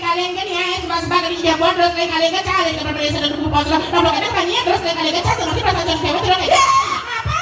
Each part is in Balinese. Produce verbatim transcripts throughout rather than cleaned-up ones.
Kaleng kan ya, ya, sebab-sebab tadi jagoan terus kaleng-kaleng kan cah, kaleng kan pada desa dan buku pos lah. Nah, kalau ada banyak terus kaleng-kaleng kan cah, seperti perasaan cewek terus kayak, apa?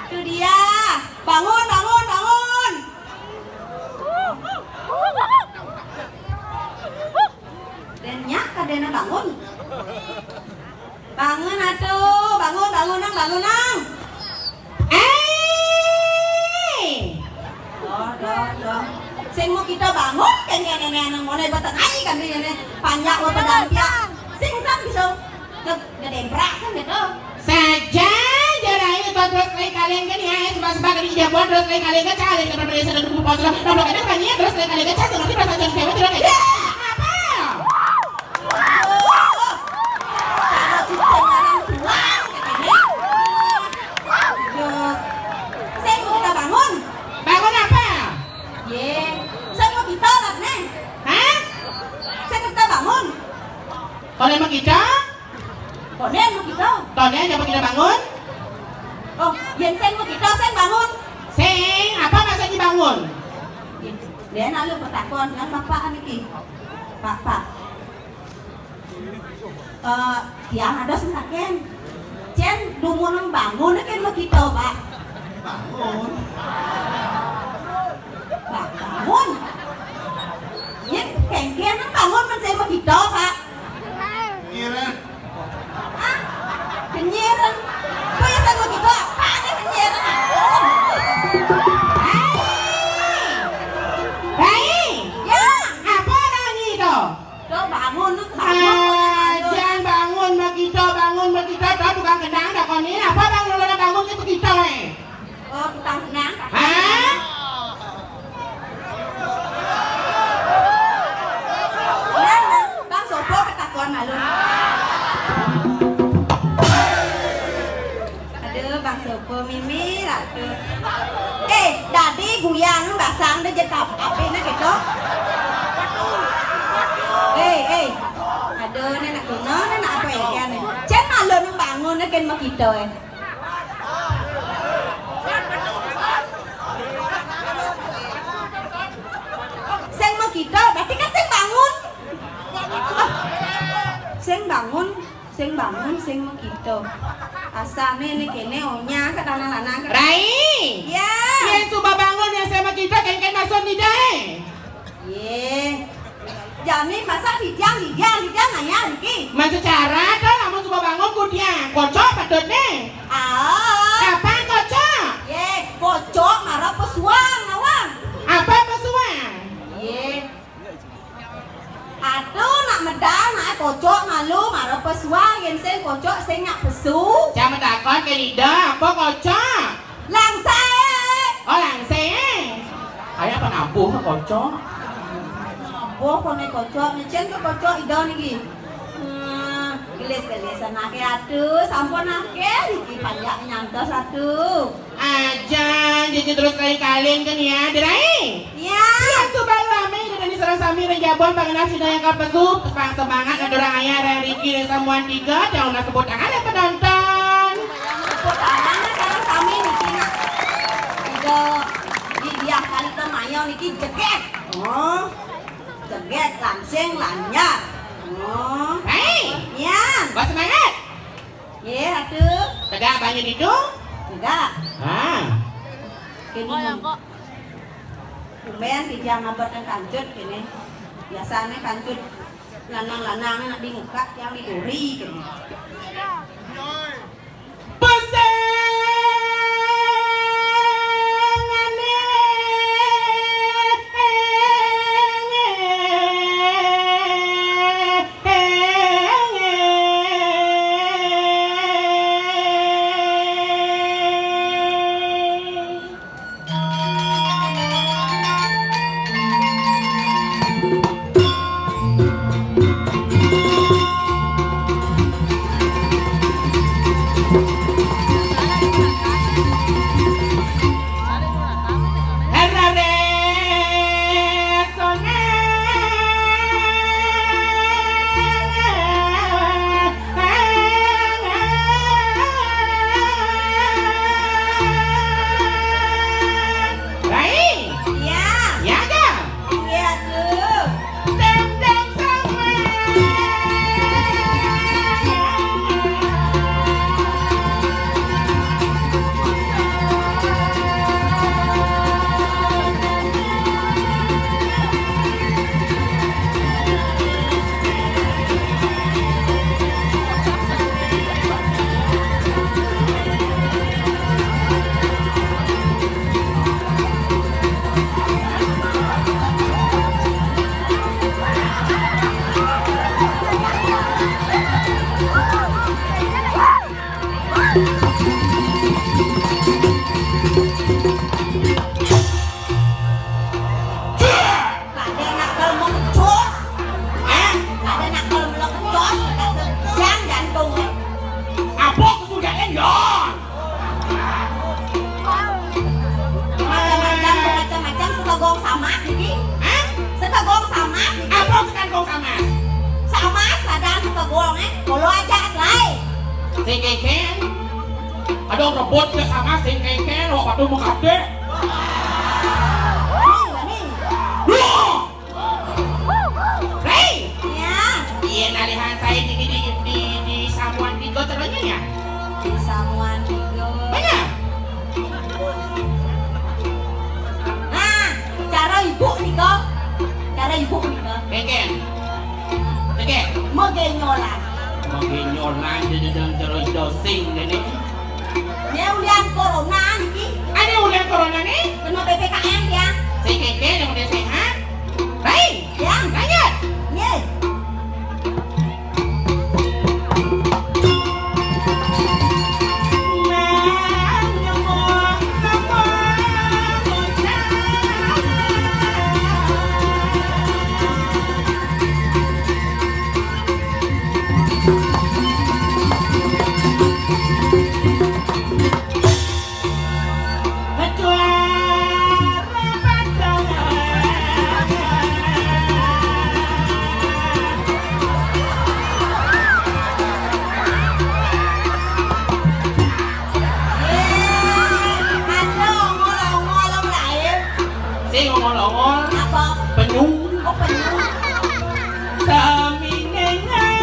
Itu dia. Bangun, bangun, bangun. Dan nyak kadena bangun. Bangun atuh, bangun, bangun nang, bangun nang. Eh. Doh, doh, doh. Sing mau kita bangun, kan kayak nenek nang mulai batang aji kan dia nih. Panjak lo pedang pia. Sing san bisa nge-, ngedemprak san gitu. Saja, jarai itu terus kali kalian kan ya, sebab-sebab tadi jagoan terus kali kalian kan cah, ada yang berasa dan buku pos lah. Nah, kalau ada banyak terus kali kalian kan cah, seperti perasaan cewek terus kayak, apa? Kalau kita ngarang tuan, katanya. Yo. Saya mau kita bangun. Bangun apa? Ye. Saya mau kita lah, nih. Hah? Saya mau kita bangun. Kalau emang kita? Konen mau kita. Konen, apa kita bangun? Oh, yang saya mau kita, saya bangun. Sing, apa maksudnya bangun? Dia lalu bertakon dengan bapak niki. Pak, Pak. Eh, tiang ada sing taken. Cen dumun bangun kan begitu, Pak. Bangun. Pak, bangun. Yen kengken bangun men saya begitu, Pak. Ngiren. Ah, kenyiren. Kok ya saya begitu, apa nih kenyiren? Hei. Hei. Ya. Apa lagi itu? Tuh, bangun, tuh, bangun, bangun. Ajan bangun, makito, bangun, makito, tuh, tukang kendang, takonin, apa bang, lu bangun, gitu, gitu, eh. Oh, tukang kendang. Hah? Nah, nah, bang, sopo ketakuan malu. Aduh, bang sopo mimi, aduh. Eh, dadi guyang basang deh, jekap, apa ini gitu? Eh, eh. Aduh, nenek kuno, nenek apa ya, kan? Cen malu nang bangun, kan, makito, eh. Sing makito, berarti kan sing bangun. Sing bangun, sing bangun, sing makito. Asane ne kene onya ke tanah lanang ke. Rai. Ya. Yen suba bangun ya sing makito, kengken maksud ni dai. Ye. Jani masa dijang, dijang, dijang, ayah, niki. Maksud cara to, lamun suba bangun kudiang. Kocok patutne. Ah. Kapan kocok? Ye, kocok mara pesuang, nawang. Apa pesuang? Ye. Aduh, nak medal, nak kocok malu, mara pesuang, yen sing kocok, sing nak pesu. Jangan takon ke lidah, apa kocok? Langsing. Oh, langsing. Ayo apa nabuh kocok? Nabuh kone kocok, mecen ke kocok ida niki. Hmm, gelis-gelis anake atuh, sampun akeh niki panjak nyantos atuh. Ajan, jadi terus kali-kalin kan ya, Dirai? Ya. Iya, tuh baru rame, jadi sareng sami ring jabon, pangenah sida yang kapesu, pang semangat, ada orang ayah, ada Riki, ada samuan tiga, jangan lupa sebut tangan ya penonton. Tepuk tangan sareng sami niki nak. Ida di diah kali ke mayang niki jeget. Oh. Jeget langsing lanjar. Oh. Hei. Yan. Bos semangat. Ye, atuh. Tegak banyak itu? Tegak. Ah. Kini. Tumben kijang abot nang kancut kini. Biasane kancut lanang-lanang nak di muka yang di duri kini. Pesengane. Samas, sadan saka gong, eh. Kolo aja, Slay. Sing kéngkén. Aduh, rebut ke sama sing kéngkén, wak patu mengkadé. Nih, nih. Loh! Hei! Ya. Iya, nalihan saya di, di, di, di, di Samuan Tigo terusnya ya? Di Samuan Tigo. Mana? Nah, cara ibu nih kok. Cara ibu nih kok. Kéngkén. Kéngkén. Megenyolan. Megenyolan, jadi dalam terus dosing ini. Nya ulian corona niki. Ada ulian corona nih? Kena P P K M ya. Sing kéngkén yang udah sehat. Baik. Ya. Lanjut. Ye. Sing ongol-ongol. Apa? Penyu. Oh, penyu. Sami nengah.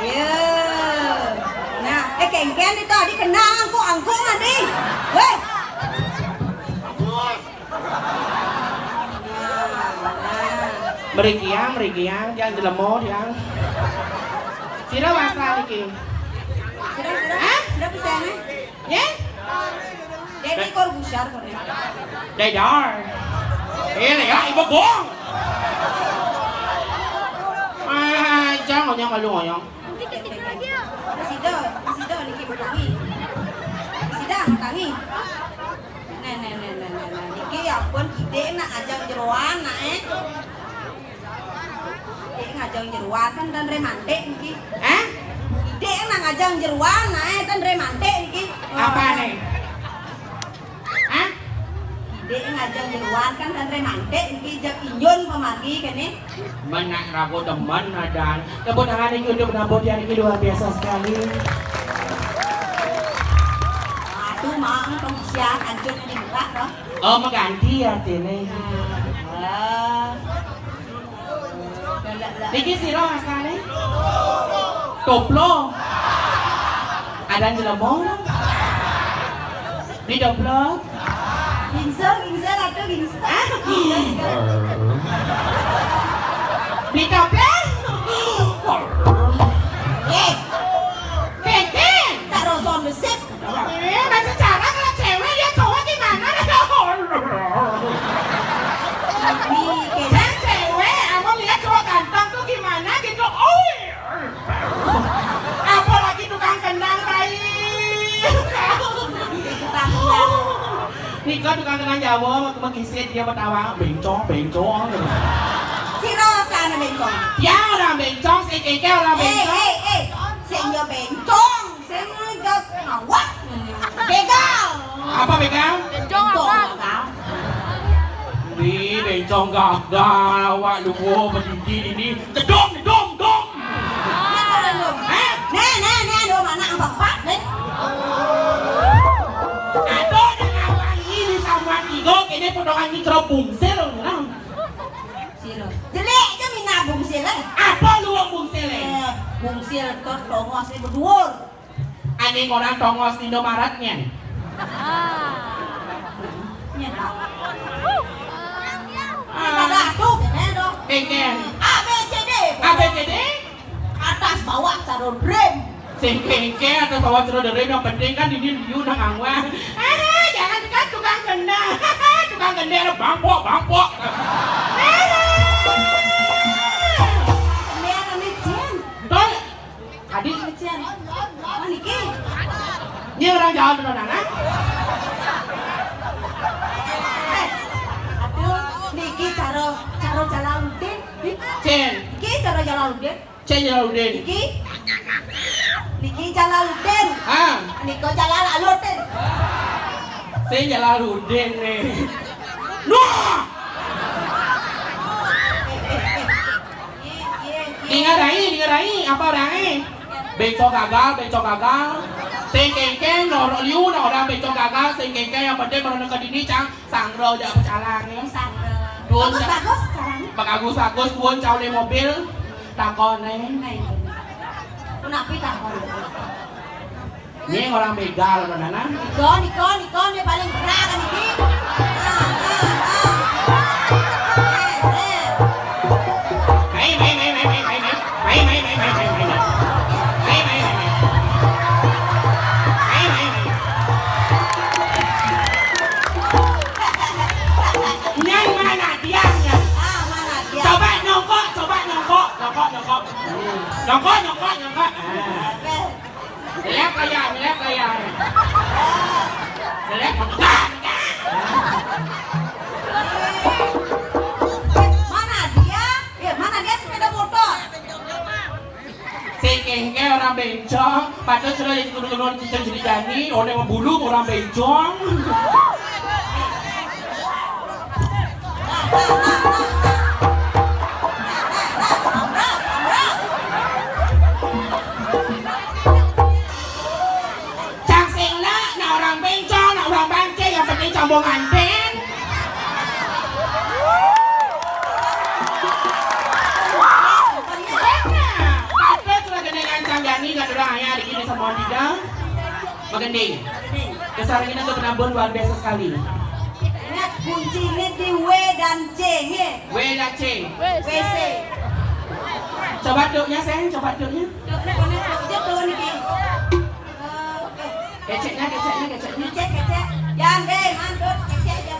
Ayo. Nah, eh, kéngkén itu adi kena angkuk-angkuk adi. Wéh. Mriki yang, mriki yang, jangan jelemo yang. Sira wasta niki. Sira, sira. Hah? Sira bisa nih. Ya? Deddy Corbuzier, kok, ya? Dedar. Eh, ya, ibu gong. Ah, jangan ngonyong, malu ngonyong. Presida, presida niki bertangi. Presida bertangi. Nah, nah, nah, nah, nah, nah. Niki ya ampun, gede nak ajang jeroan nak, eh. Dek ngajeng jeroan kan tan remantik niki. Hah? Dek nang ngajeng jeroan ae tan remantik niki. Apa nih? Hah? Dek ngajeng jeroan kan tan remantik niki, jak inyun pamargi kene. Menak rago demen adan. Tepuk tangan niki untuk penampilan niki luar biasa sekali. Mang, tong siang, anjur di muka, toh. Oh, mengganti artinya. Ah. Niki sira astane? Koplo. Adan jelema. Di Doblo. Gingsel, gingsel, aduh, gingsel. Di Doblo. Eh. Kengkeng. Taruh sound besar. Eh, masih jarang lah cewek, lihat cowok gimana? Kan cewek, aku lihat cowok ganteng tuh gimana gitu. Oh, apalagi tukang kendang, Rai. Nika tukang kendang Jawa, aku mengisi dia bertawa, bencong, bencong. Sira sana bencong. Ya, orang bencong, si Keke orang bencong. Eh, eh, eh, sing yo bencong. Sing ngejot ngawak. Begal. Apa begal? Bencong gagal. Ni bencong gagal, awak lupa berdiri ini. Dedom, dedom, dom. Nah, nah, nah, nah, aduh, mana abang Pak, deh. Aduh, jangan lagi ini sama tiga, ini potongan ini terobong, sel, nah. Sira. Jelek je mina bungsil, eh. Apa luwung bungsil, eh? Eh, bungsil to tongos e beduur. Ane ngoran tongos di Indomaret nyen. Ah. Nyen, Pak. Ah. Pada aku kene do. Kengken. A B C D. A B C D? Atas bawah cara dream. Sing kengke atau bawa cerodere, yang penting kan ini liu nang angwah. Ah, jangan kan tukang kendang. Tukang kendang ada bangpok, bangpok. Kendang nih, Jen. Betul? Tadi Jen. Oh, niki. Ini orang jalan beneran, ah? Eh, aduh, niki cara, cara Jalaluddin. Jen. Niki cara Jalaluddin. Cek Jalaluddin. Niki? Niki Jalaluddin. Ah. Nika Jalal Aluddin. Saya Jalaluddin nih. Nuh! Dengar rai, dengar rai, apa rai? Bencong gagal, bencong gagal. Sing kengkeng, norok liu, nah orang bencong gagal, sing kengkeng, yang penting mana ke dini, cang. Sangro jak pecalang, ya. Sangro. Duun bagus, tak bagus, sekarang. Bagus, bagus, duun caule mobil. Takon, eh. Nah, itu. Kenapa takon? Ini orang begal, mana? Niko, niko, niko, ini paling berat, kan, ini. Ah, ah, ah. Eh, eh. Mai, mai, mai. Mai, mai, mai. Mai, mai, mai. Nyan mana dia, nyan? Ah, mana dia? Coba nyongkok, coba nyongkok. Nyongkok, nyongkok. Nyongkok, nyongkok, nyongkok. Ah. Oke. Melek kaya, melek kaya. Melek pegang. Mana dia? Ya, mana dia sepeda motor? Sing kengke orang bencong, padahal sudah jadi kudu-kudu kita jadi jani, oleh membulu orang bencong. Cang sing lak, nak orang bencong, nak orang bangke, yang penting cambung anten. Enak. Patut lah kena ngancam jani, kan orang ayah di sini semua tiga. Magending. Kesaringan ke Penabun luar biasa sekali. Ingat, kuncinya di W dan C, nggih. W dan C. W C. Coba duknya, sayang, coba duknya. Duk, duk, duk, duk, duk, duk, niki. Eh, oke. Keceknya, keceknya, keceknya. Kecek, kecek. Jangan, deh, mantap, kecek aja.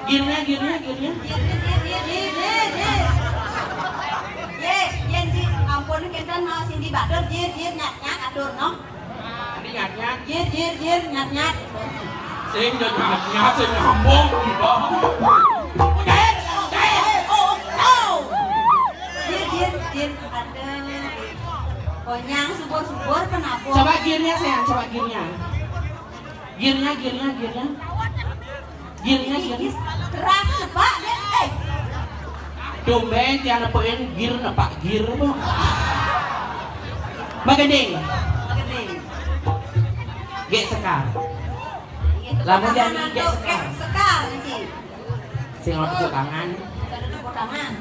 Girnya, girnya, girnya. Gir, gir, gir, gir, gir, gir, gir. Ye, yen di ampun kenten mau sing di batur, gir, gir, nyat, nyat, atur, no. Ini nyat, nyat. Gir, gir, gir, nyat, nyat. Sing nyat, nyat, sing nyambung, gitu. Udah, udah. Eh, oh, oh, oh. Gir, gir, gir, aduh. Konyang, subur, subur, kenapa? Coba girnya, sayang, coba girnya. Girnya, girnya, girnya. Girnya, girnya. Ih, keras, Pak, deh. Eh. Tumben tiang nepukin gir nepak gir, Bu. Magending. Magending. Gek sekar. Lamun jani gék sekar. Sekar niki. Sing ana tepuk tangan. Ada tepuk tangan.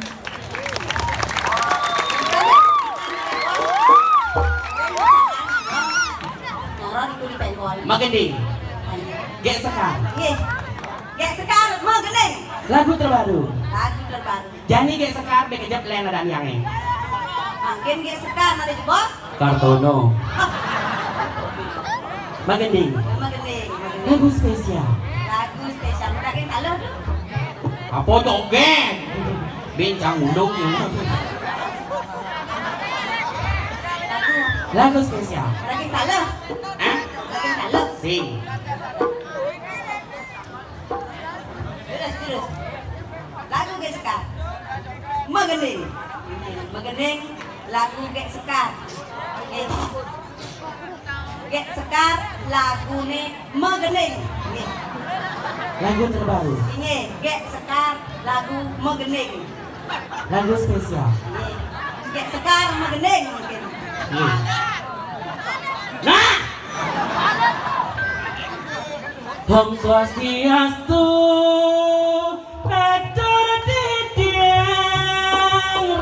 Nyoron itu di pengkol. Magending. Gék sekar. Nggih. Gék sekar, magending. Lagu terbaru. Lagu terbaru. Jani gék sekar, bé kejep lén ada niangé. Mangkin gék sekar, ada jebos. Kartono. Magending. Magending, magending. Lagu spesial. Lagu spesial. Mudaging taluh tuh. Apa joget? Bincang uduk. Lagu. Lagu spesial. Mudaging taluh. Hah? Mudaging taluh. Sing. Terus, terus. Lagu gék sekar. Magending. Magending, lagu gék sekar. Nggih. Gék sekar, laguné magending. Nggih. Lagu terbaru. Nggih, gék sekar, lagu magending. Lagu spesial. Nggih. Gék sekar, magending mungkin. Nggih. Nah! Om Swastiastu, atur titiang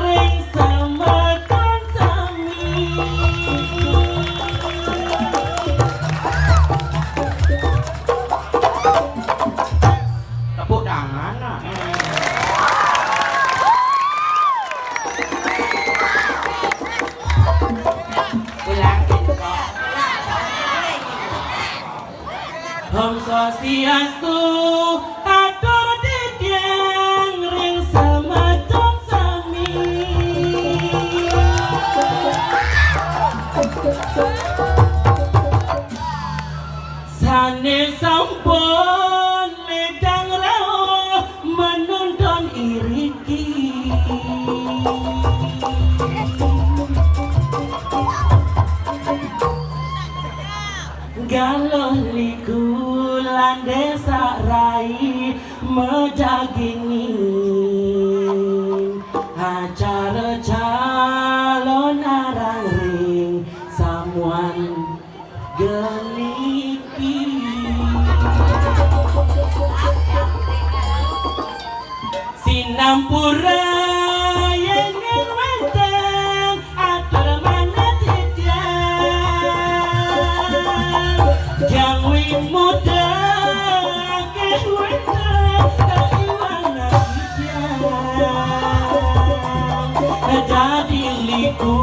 ring semeton sami. Tepuk tangan, nak. Ulang, kok. Om Swastiastu, atur titiang ring semeton sami. Sané sampun ledang rauh menonton iriki. Galuh liku lan désak rai medaginging acara calonarang ring samuan geniki. Sinampura yén wénten atur manah titiang. Jang wimudang wénten kaiwangan titiang. Dadi liku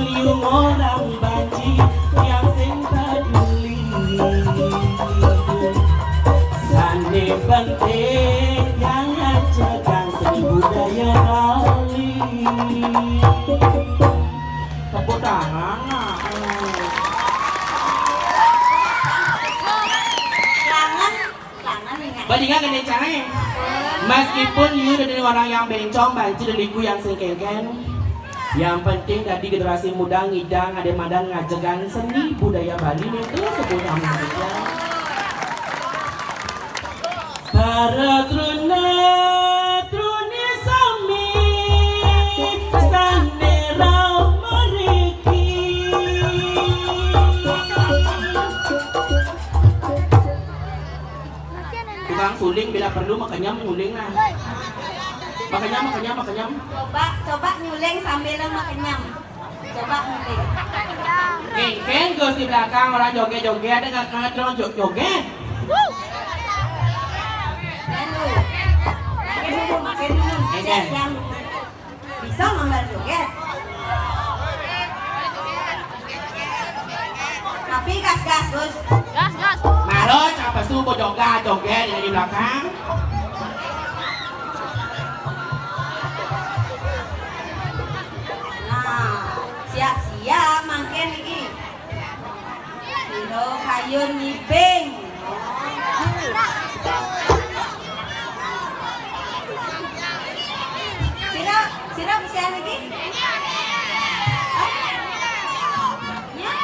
liu ngorang banci tiang sing paduli. Sané penting yang ngajegang seni budaya Bali. Tepuk tangan, nak. Kangen, kangen ingat. Bandingan gini, Cang, eh. Meskipun you dari orang yang bencong, banci deliku yang sing kéngkén. Yang penting dadi generasi muda ngidang, ada madan ngajegang seni budaya Bali nih tuh sebut sama aja. Para truna truni sami sané rauh mriki. Tukang suling bila perlu makenyem nyuling lah. Makenyem, makenyem, makenyem. Coba, coba nyuling sambil makenyem. Coba nyuling. Kéngkén, Gus, di belakang orang joget-joget, ada nggak, nggak terlalu jo-, joget? Main dulu. Main dulu, main dulu. Kéngkén. Yang bisa ngambil joget. Tapi gas-gas, Gus. Gas, gas. Maro, siapa suruh joget-joget di belakang? Nah, siap-siap mangkén iki. Sira kayun ngibing. Sira, sira bisa lagi? Hah? Ya?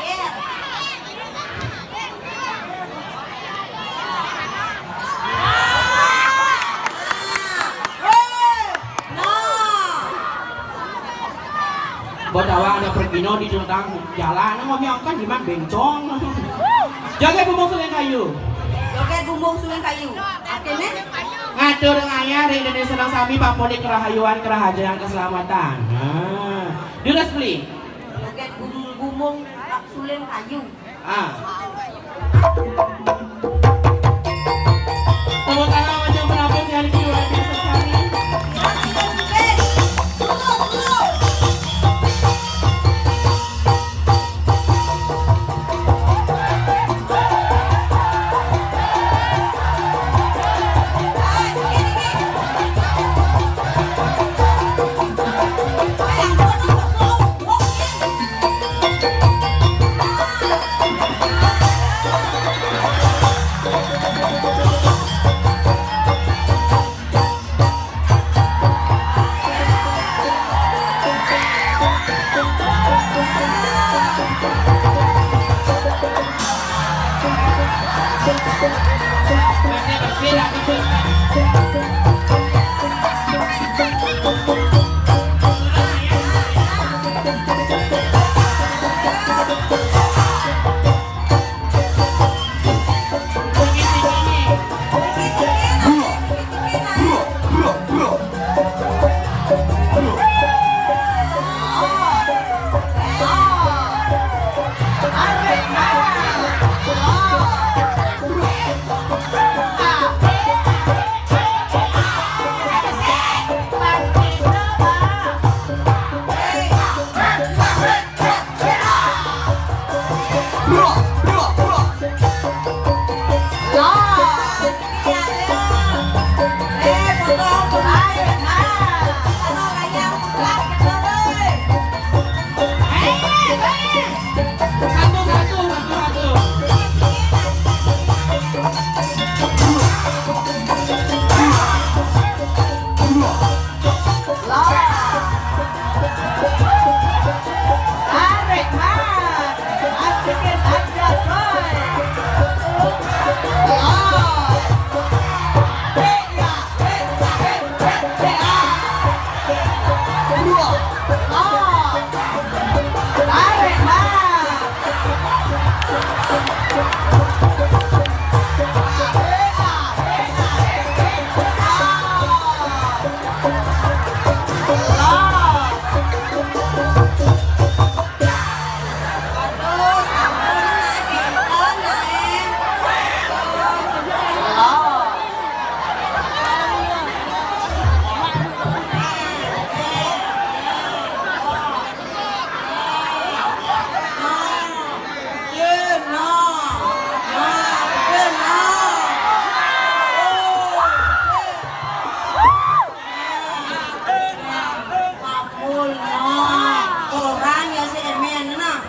Iya. Buat awak ada pergino di tengah jalan, mau miangkan di mana bencong. Jaga pemusuh yang kayu. Joget bumbung suling kayu. Artinya? Ngatur ngayah ring Indonesia nang sami papunik kerahayuan, kerahajaan, keselamatan. Nah, dulus beli. Joget bumbung-bumbung suling kayu. Ah. Tepuk tangan Ujang Penabung yang luar biasa sekali. Nah, nah, nah, nah. Orang ya si Emen, nah.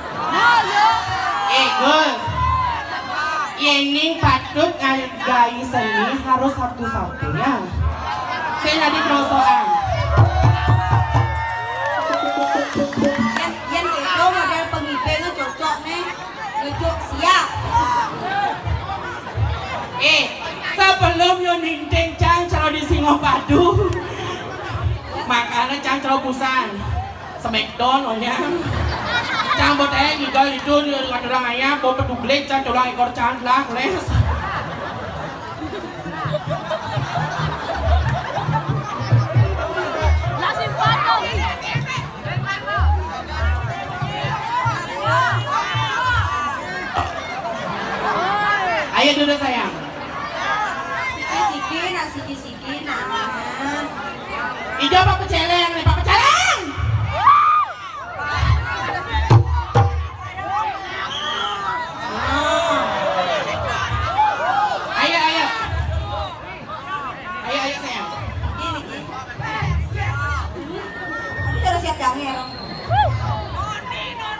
Eh, Gus. Ini patut ngargai seni harus satu-satunya. Saya tadi kerosokan. Yang, yang itu model pengibing cocok nih. Duduk siap. Eh, sebelum yo ninting cang calo di Singapadu. Makanya cang calo busan. Smackdown onyang. Cang buat eh ngigal itu di orang ayam, bawa peduglik cang tulang ekor cang lah, les. Ayo duduk sayang. Siki-siki, nah siki-siki, nah. Ijo apa peceleng, nih apa peceleng? Ayo, ayo. Ayo, ayo, sayang. Ini cara siap jange.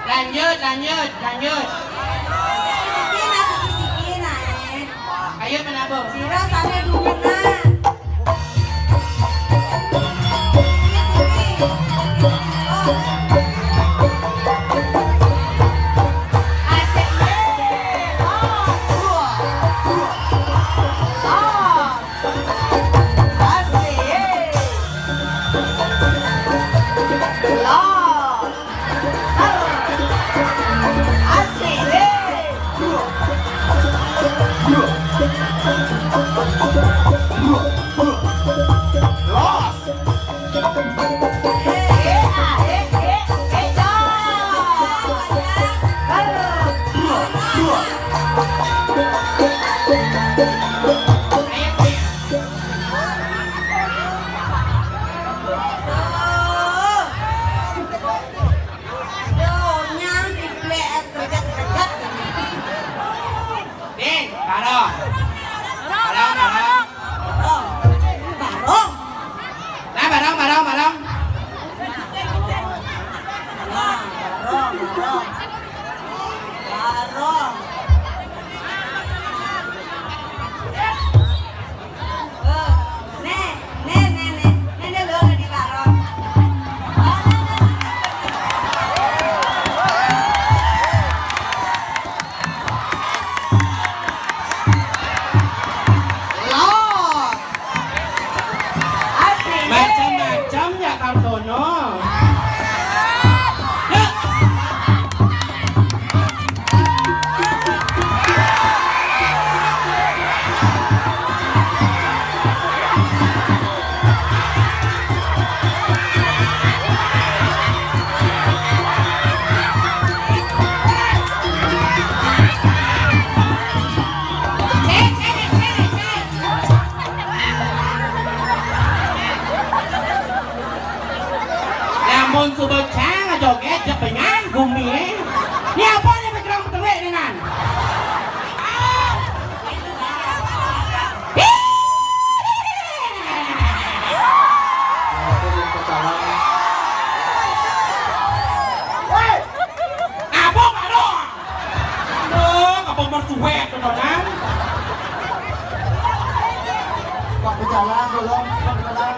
Lanjut, lanjut, lanjut. Siki-siki, nah, siki-siki, nah, eh. Ayo, menabung. Sira sane dulunan. Siki-siki. Asik, ye. Oh. Oh. Asik. Los. Asik. Los. Nih, barong. Barong, barong. Barong. Nah, barong, barong, barong. Barong, barong, barong. Barong. Eh, nih, nih, nih, nih. Nih, nih, lu, nih, di barong. Los. Asik. Macam-macam ya Kartono. Yuk. Lamun suba cang joget, jek bengan gumi, eh. Ni apa ni, background betuwek dengan? Apa baru? Aduh, apa mercuek tu, kan? Pak berjalan, tolong, Pak berjalan.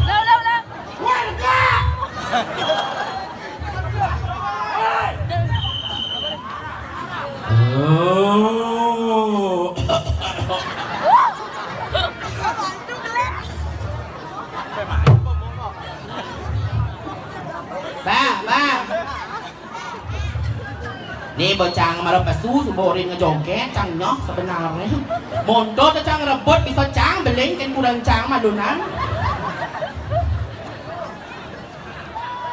Ulang, ulang, ulang. Warga! Oh. Ba, ba. Ni bocah mara pesu, suba urin ngejoget, cang nyoh sebenarnya. Mondot cang rebut, bisa cang beling, kan kurang cang madunan.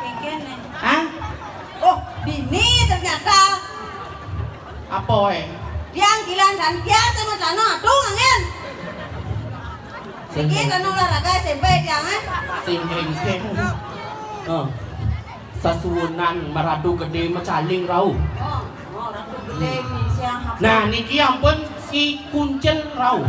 Kengken, eh. Hah? Oh, bini ternyata. Apa, eh? Tiang kilan dan tiang sama sana, aduh, angin. Niki kan olahraga S M P tiang, eh. Sing kengken. Oh. Sasuunan maradu gedé macaling rauh. Oh, oh, radu gedé siang apa? Nah, niki ampun si Kuncen rauh.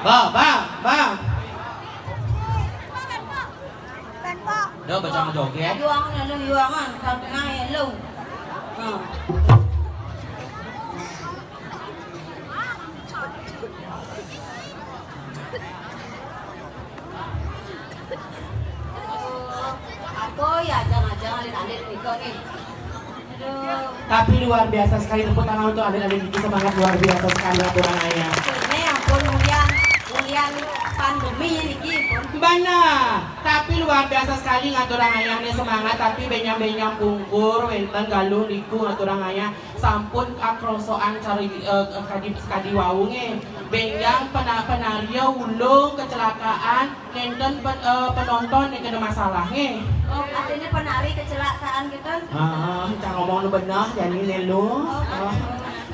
Ba, ba, ba. Dah baca joget. Yuangan, lalu yuangan, kalau tengah ya lu. Nah. Aduh, apa ya, ajang-ajang alit-alit nika nih. Aduh. Tapi luar biasa sekali, tepuk tangan untuk alit-alit niki, semangat luar biasa sekali aturang ayah. Ini ampun, ulian, ulian pandemi niki pun. Benar, tapi luar biasa sekali ngaturang ayah nih semangat, tapi benyam-benyam pungkur, wénten galung niku ngaturang ayah. Sampun akrosoan cari, eh, kadi, kadi wau nggih. Bénjang pena-, penaria ulung kecelakaan, nénten pen-, eh, penonton yang kena masalah nggih. Oh, artinya penari kecelakaan gitu? Heeh, cang ngomong nu beneh, jani né lu. Oh, heeh.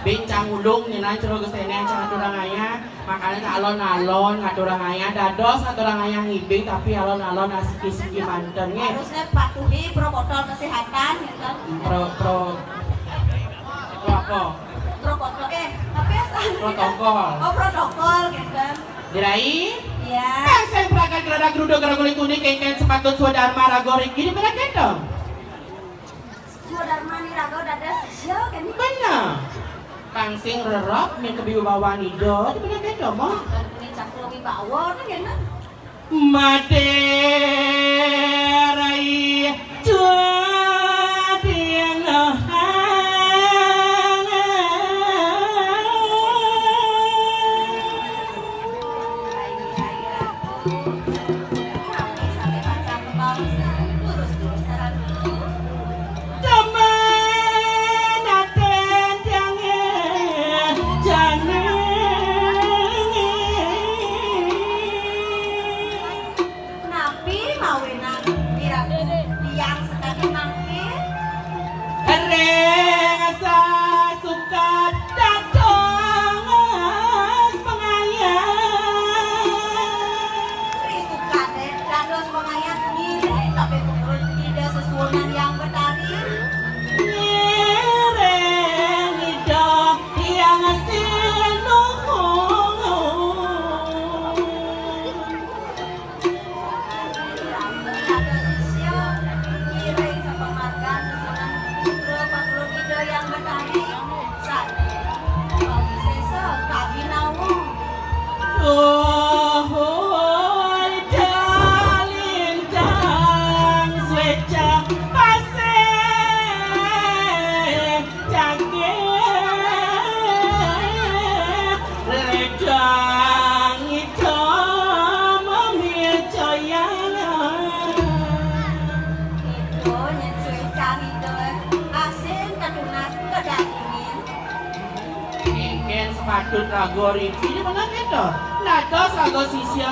Bénjang ulung nyenan cero gesénén cang aturang ayah. Makanya alon-alon ngaturang ayah, dados ngaturang ayah ngibing, tapi alon-alon asiki-siki manten, nggih. Harusnya patuhi protokol kesehatan, gitu. Pro, pro, pro apa? Protokol, eh, tapi asal. Protokol. Oh, protokol, gitu. Dirai? Iya. Kan saya peragat gerada geruda geraguli kuning, kengken sepatut swadarma raga riki di peragat dong. Swadarma ni raga dados sisia, kan? Bener. Kang sing rerep, min kebiwibawaan ida, di peragat dong, mah. Kan ini cakra wibawa, kan, ya, nak? Madé rai jadina. Oh, nyén suwé carita, asing ketunas kedagingin. Ingkén sepatut raga riki meneh kéto. Dados raga sisia